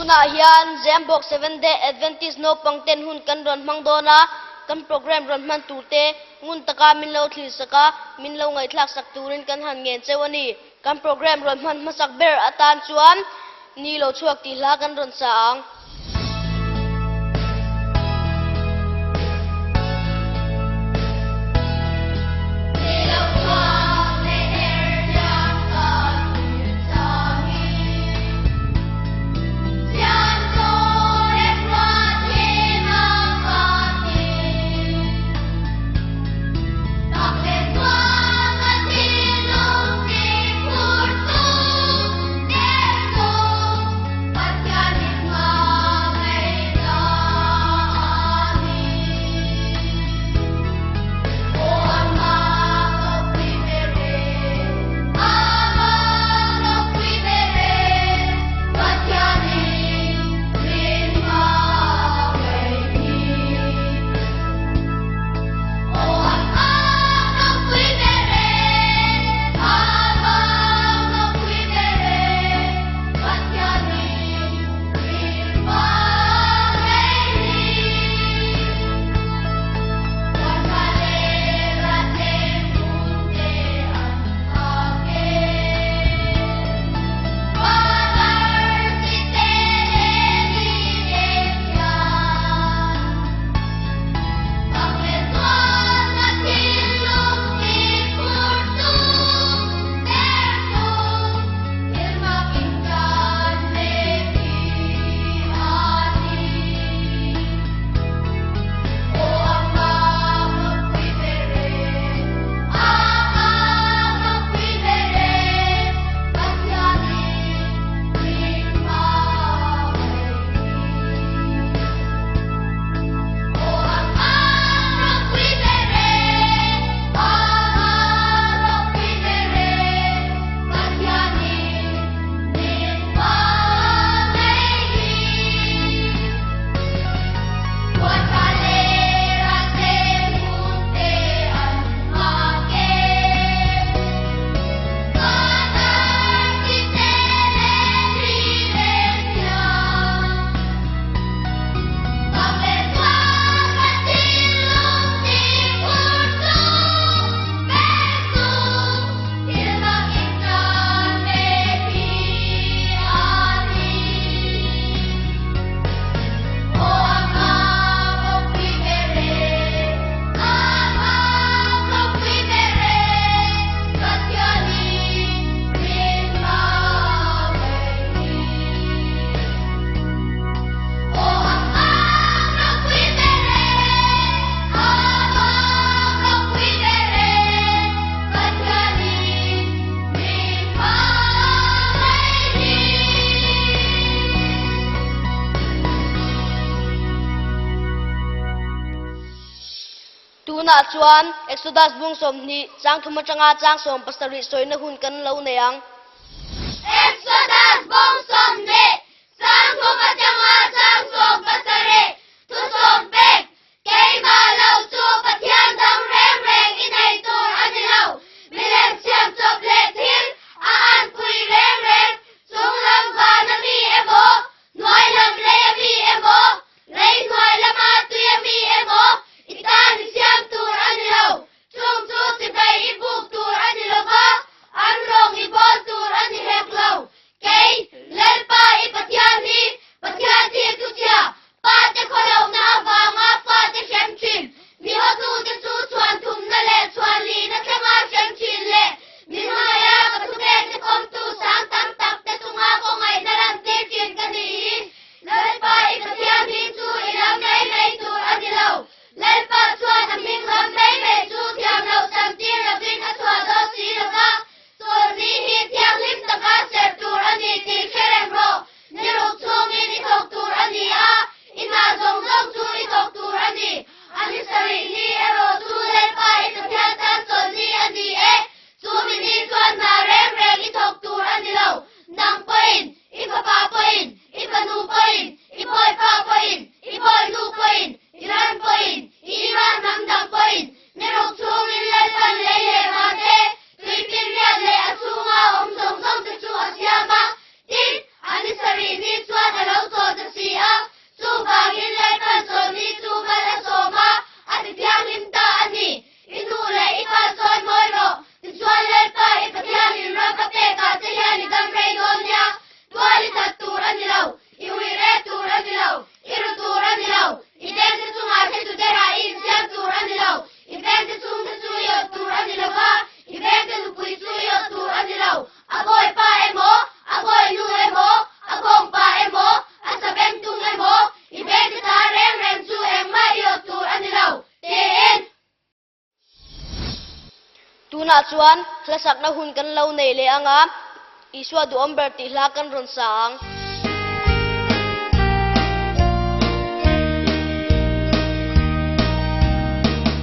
Tunah hian Zembawk Seventh Day Adventist naupang ten hun kan rawn hmang dawn a, kan programme rawn hman tur te ngun taka min lo thlir sak a, min lo ngaihthlak sak turin kan han ngen cheu a ni. Kan programme rawn hman hmasak ber atan chuan ni lo chhuak tih hla kan rawn sa ang. Tunah chuan Exodus bung 20 chang thum atanga chang 17 sawina hun kan lo nei ang. Exodus bung 20 chang thum atanga chang 17 thu sawm pek Keimah lo chu Pathian dang reng reng i nei tur a ni lo. Milem siam chawp leh thil a anpui reng reng, chung lam van a mi emaw, hnuai lam lei a mi emaw, lei hnuai lama tui a mi emaw, i tan i siam tur a ni lo. Chung chu chibai i buk tur a ni lo va, an rawng i bawl tur a ni hek lo. Kei. Tunah chuan hla sakna hun kan lo nei leh ang a, Isua duhawm ber tih hla kan rawn sa ang.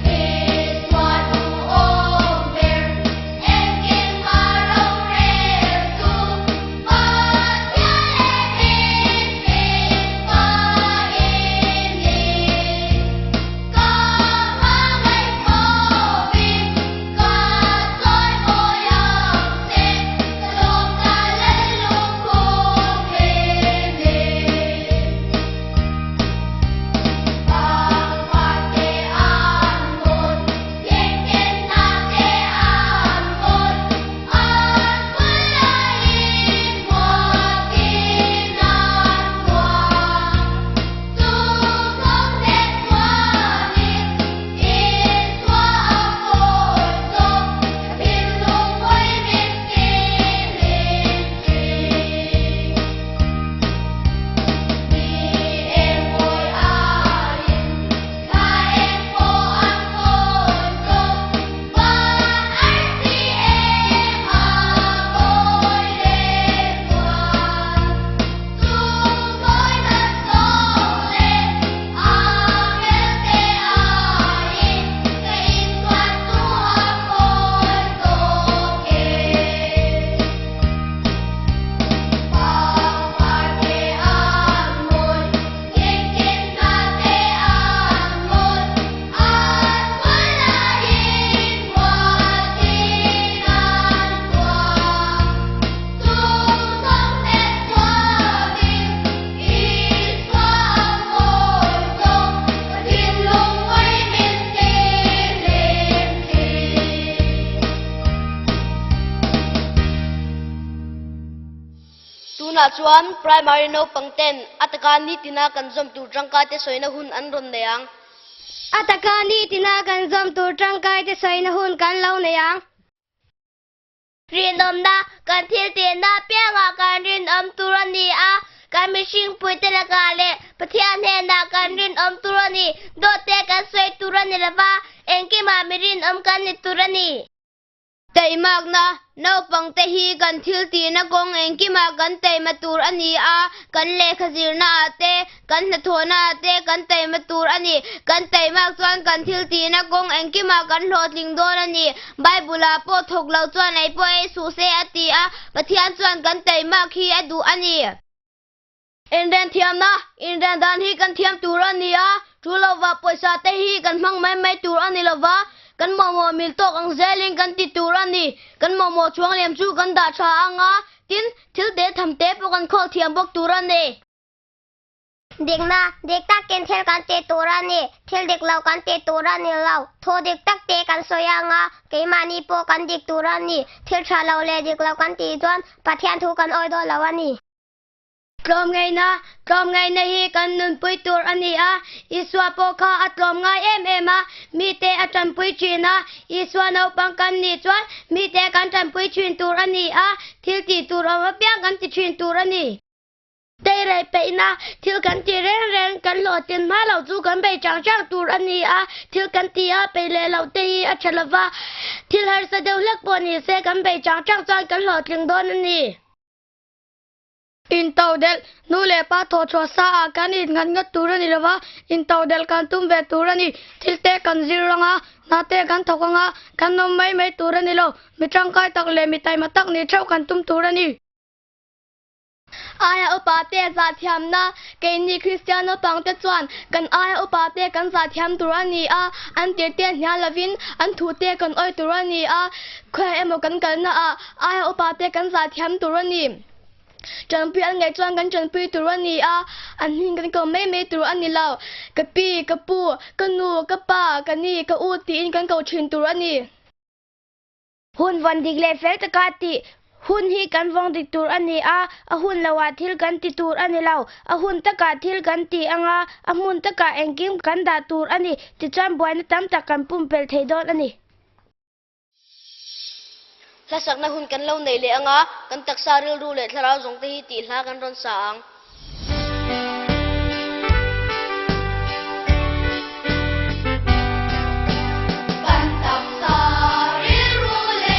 Isua duhawm ber engkim a roreltu Pathian leh mihring pa i ni. Ka hmangaih fovin ka chawi mawi ang che, ka lawm ta lallungkhum hi ni. Pangparte an mawi, thingthinna te an mawi, an vul laiin muatin an muang. Chu thawmte chuanin Isua a mawi zawk, ka thinlung mawi min tilim thin. Ni eng mawi aiin thla eng pawh an mawi zawk, van arsi eng a mawi leh zual. Chu mawina zawng leh angelte aiin ka Isua chu a mawi zawk e. Pangparte an mawi, thingthinna te an mawi, an vul laiin muatin an muang. Chu thawmte chuanin Isua a mawi zawk, ka thinlung mawi min tilim thin. Tunah chuan Primary naupang ten a taka nitina kan zawm tur tangkai te sawina hun an rawn nei ang. A taka nitina kan zawm tur tangkai te sawina hun kan lo nei ang. Rinawmna, Kan thil tihna apiangah kan rinawm tur a ni a, kan mihringpuite lakah leh Pathian hnenah kan rinawm tur a ni. Dawtte kan sawi tur a ni lova, engkimah mi rinawm kan ni tur a ni. Teimakna, Naupangte hi kan thil tihna kawng engkimah kan teima tur a ni a, kan lehkha zirnaah te, Kan hnathawhnaah te kan taima tur a ni. Kan taimak chuan kan thil tihna kawng engkimah kan hlawhtling dawn a ni. Bible-ah pawh thawk lo chuan ei pawh ei suh se a ti a, Pathian chuan kan taimak hi a duh a ni. Inren thiamna, Inren dan hi kan thiam tur a ni a, thu lova pawisa te hi kan hmang mai mai tur a ni lova, kan mamawh mil tawk ang zelin kan ti tur a ni. Kan mamawh chhuangliam chu kan dah tha ang a, tin, thil te tham te pawh kan khawl thiam bawk tur a ni. Dikna, dik takin thil kan ti tur a ni. Thil dik lo kan ti tur a ni lo. Thu dik tak te kan sawi anga, keimahni pawh kan dik tur a ni. Thil tha lo leh dik lo kan tih chuan Pathian thu kan awi dawn lo a ni. Tlawmngaihna, Tlawmngaihna hi kan nunpui tur a ni a. Isua pawh kha a tlawm ngai em em a, mite a tanpui thin a. Isua naupang kan nih chuan mite kan tanpui thin tur a ni a, thil tih tur awm apiang kan ti thin tur a ni. Teirei peihna, thil kan tih reng reng kan hlawhtlin hma loh chu kan bei chang chang tur a ni a, thil kan tih a peih leh loh te hi a tha lova, thil harsa deuh hlek pawh ni se kan bei chang chang chuan kan hlawhtling dawn a ni. Intodelh, nu leh pa thawhchhuah sa ah kan innghat ngat tur a ni lova, intodelh kan tum ve tur a ni. Thil te kan zir rang a, hna te kan thawk ang a, kan awm mai mai tur a ni lo. Mi tangkai tak leh mi taima tak nih theuh kan tum tur a ni. Aia upate zahthiamna, Keini Kristian naupangte chuan kan aia upate kan zahthiam tur a ni a, an tirte hnial lovin an thute kan awih tur a ni a, khawiah emaw kan kalnaah aia upate kan zahthiam tur a ni. Ṭanpui an ngaih chuan kan ṭanpui tur a ni a, an hming kan ko mai mai tur a ni lo. Ka pi, ka pu, ka nu, ka pa, ka ni, ka u tiin kan ko ṭhin tur a ni. Hun vawn dik leh fel taka tih hun hi kan vawng dik tur a ni a, a hun loah thil kan ti tur a ni lo. A hun takah thil kan ti ang a, a hmun takah engkim kan dah tur a ni. Tichuan buaina tam tak kan pumpelh thei dawn a ni. Hlasakna hun kan lo nei leh ang a, kan taksa rilru leh thlarau zawng te hi tih hla kan rawn sa ang. Kan taksa rilru leh.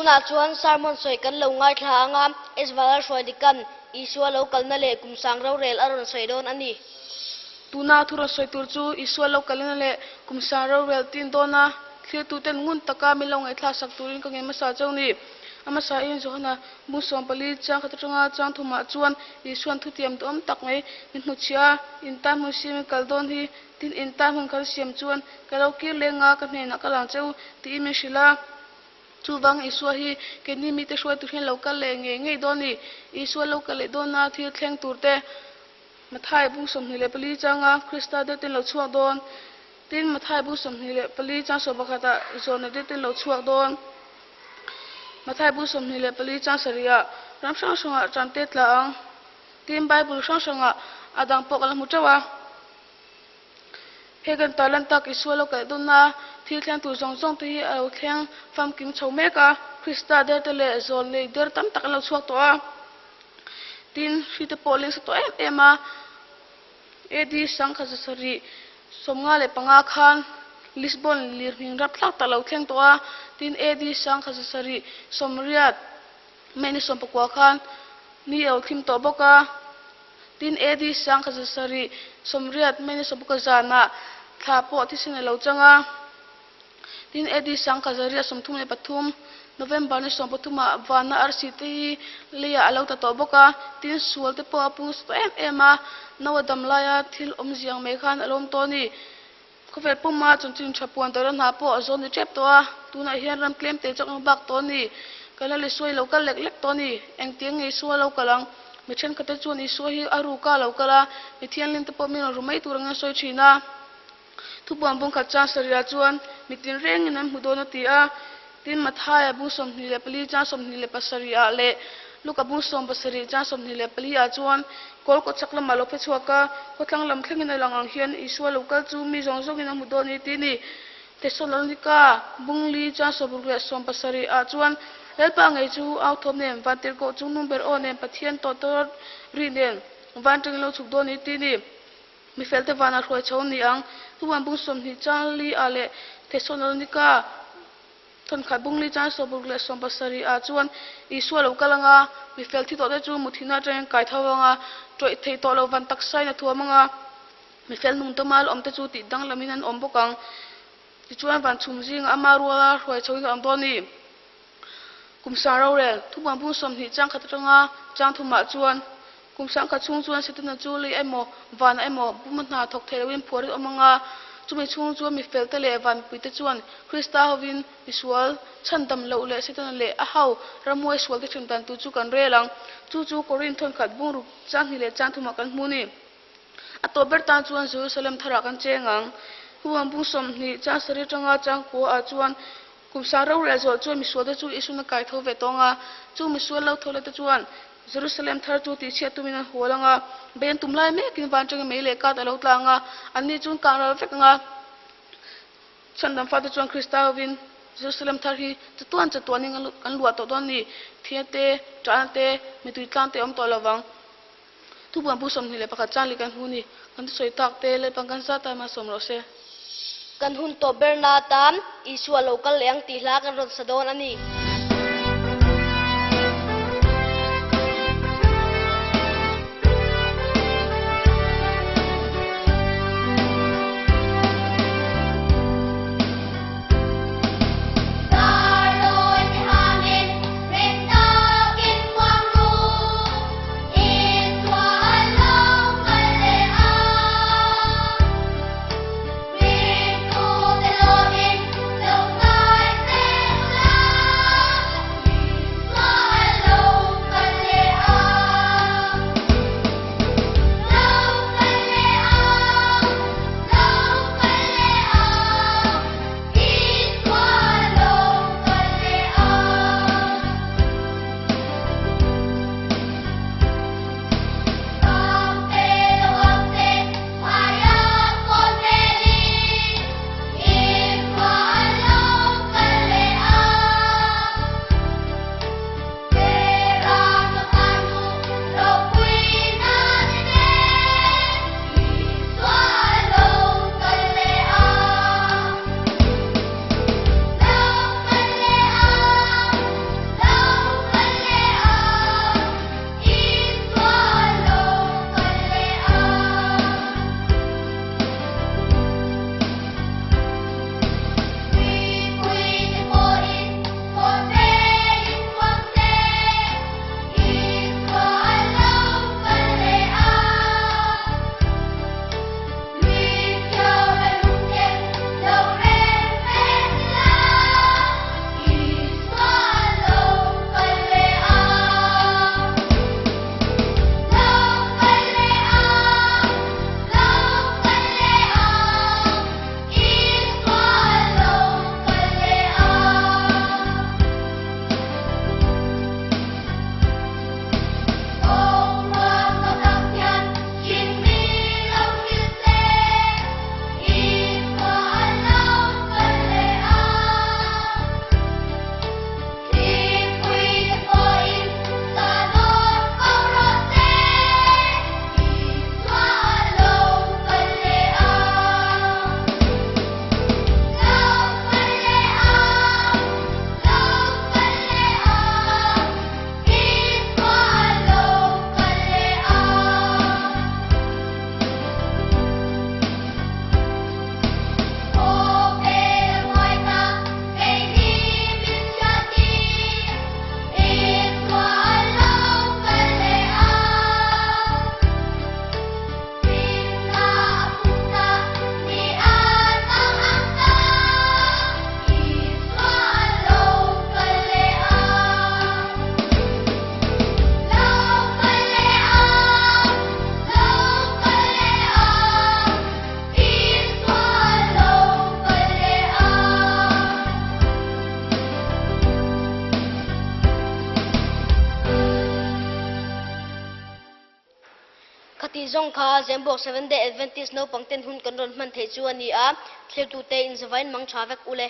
Tunah chuan sermon sawi kan lo ngaithla ang a, Esvala Hruaidikan Isua lo kalna leh kum sang rorel a rawn sawi dawn a ni. Tuna thu rawn sawi tur chu Isua lo kalna leh kum sang rorel tin dawna thlirtuten ngun taka min lo ngaihthlak sak turin ka ngei hmasa chauh ni. A hmasain Johana bung 14 chang khat atanga chang thumah chuan Isua'n thutiam duhawm tak mai min hmuchhia a, In tan hmun siamin kal dawn hi Tin, in tan hun kan siam chuan ka lo kir leng a, ka hnenah ka lang che u, tiin min hrilh a. Chuvang Isua hi keini mite hruai tur hian lo kal leh ngei ngei dawn ni. Isua lo kal leh dawna thil thleng tur te, Mathai bung 24 changa Krista deuh ten lo chhuak dawn. Tin, Mathai bung 24 chang 11 ah Zawhna deuh ten lo chhuak dawn. Mathai bung 24 chang 7 ah ram hrang hrangah ṭan te tla ang. Tin, Bible hrang hrangah a dang pawh ka la hmu ṭeuh a. He kan tarlan tak Isua lo kalh dawn a, thil thleng tur zawng zawng te hi a lo thleng famkim chho mek a, Krista der te leh zawl nei der tam tak an lo chhuak tawh a. Tin, hri te pawh leng sa tawh em em a, AD 1775 khan Lisbon lirnghing rapthlak tak lo thleng tawh a, tin AD 1780 May ni 19 khan ni a lo thlim tawh bawk a. Tin, AD 1780 May ni 19 zanah thla pawh thisen a lo chang a. Tin, AD 1833 November ni 13 ah vana arsi te hi leiah a lo ta tawh bawk a. Tin, sual te pawh a pung sa tawh em em a, Noah dam laia thil awmziang mai khan a lawm tawh a ni. Khawvel puma chanchin tha puan tawrh a hna pawh a zawn ni tep tawh a, tunah hian ram tlem te chak bak tawh a ni. Kan la Isua hi lo kal lek lek tawh a ni. Engtiang nge Isua lo kal ang? Mi thenkhat te chuan Isua hi a ruka a lo kal a, mi thianghlim te pawh min rawn ru mai tur angin a sawi thin a. Thupuan bungkhat chang sarih ah chuan mi tinrengin an hmu dawn a ti a. Tin, Mathaia bung 24 chang 27 ah leh Luka bung 17 chang 24 ah chuan kawl kawchhak lamah lo phe chhuak a, khawthlang lam thlengin a lang ang hian Isua lo kal chu mi zawng zawngin a hmu dawn ni ti ni. Thesalonika bung li chang 60 leh 70 ah chuan Lalpa ngei chu au thawm nen, vantirhkoh chungnung ber aw nen, Pathian tawhtawr ri nen van tangin lo chhuk dawn ni ti ni. Mifelte vanah hruai chho ni ang. Thupuan bung 20 chang li ah leh Thesalonika Thawnkhat bungli chan 60 leh 70 ah chuan Isua lo kal ang a, mifel thi tawhte chu muthina atangin kai tho ang a, tawih thei tawh lo van taksain a thuam ang a, mifel nung tawma la awmte chu tih danglamin an awm bawk ang. Tichuan van chhum zingah ama ruala hruai chhoin a awm dawn a ni. Kum sang rorel, thupuan bung 20 chang khat atanga chang thumah chuan Kum sangkhat chhung chuan Setana chu lei emaw, vanah emaw, buma hna thawk thei loin phuarin awm ang a. Chumi chhung chuan mi felte leh van mipuite chuan Krista hovin misual chhandam loh leh Setana leh a ho ramhuai sualte hrem dan tur chu kan rel ang. Chu chu Korinth thawnkhat bungruk chang hnih leh chang thumah kan hmu a ni. A tawp ber tan chuan Jerusalem tharah kan cheng ang. Huang bung 20 chang sarih atanga chang kua ah chuan kum sang rorel zawh chuan misualte chu Isu'n a kai tho ve tawng a. Chung misual lo tho leh te chuan Jerusalem thar chu tihchhiat tumin an hual ang a, bei an tum lai mekin van atangin mei leh kat a lo tlang a, anni chu an kang ral vek ang a. Chhandam fate chuan Krista hovin Jerusalem thar hi chatuan chatuanin an luah tawh dawn a ni. Thina te, ṭahna te, mitui tlang te a awm tawh lo vang. Thupuan bu 21 chang leh kan hmu ni. Kan thusawi tak te Lalpan kan zat a malsawm rawh se. Kan hun tawp berna atan Isua lo kal leh ang tih hla kan rawn sa dawn a ni. Khatih zawng kha Zembawk Seventh Day Adventist naupangten hun kan rawn hman theih chu a ni a, thlirtute inzavain mang tha vek u le.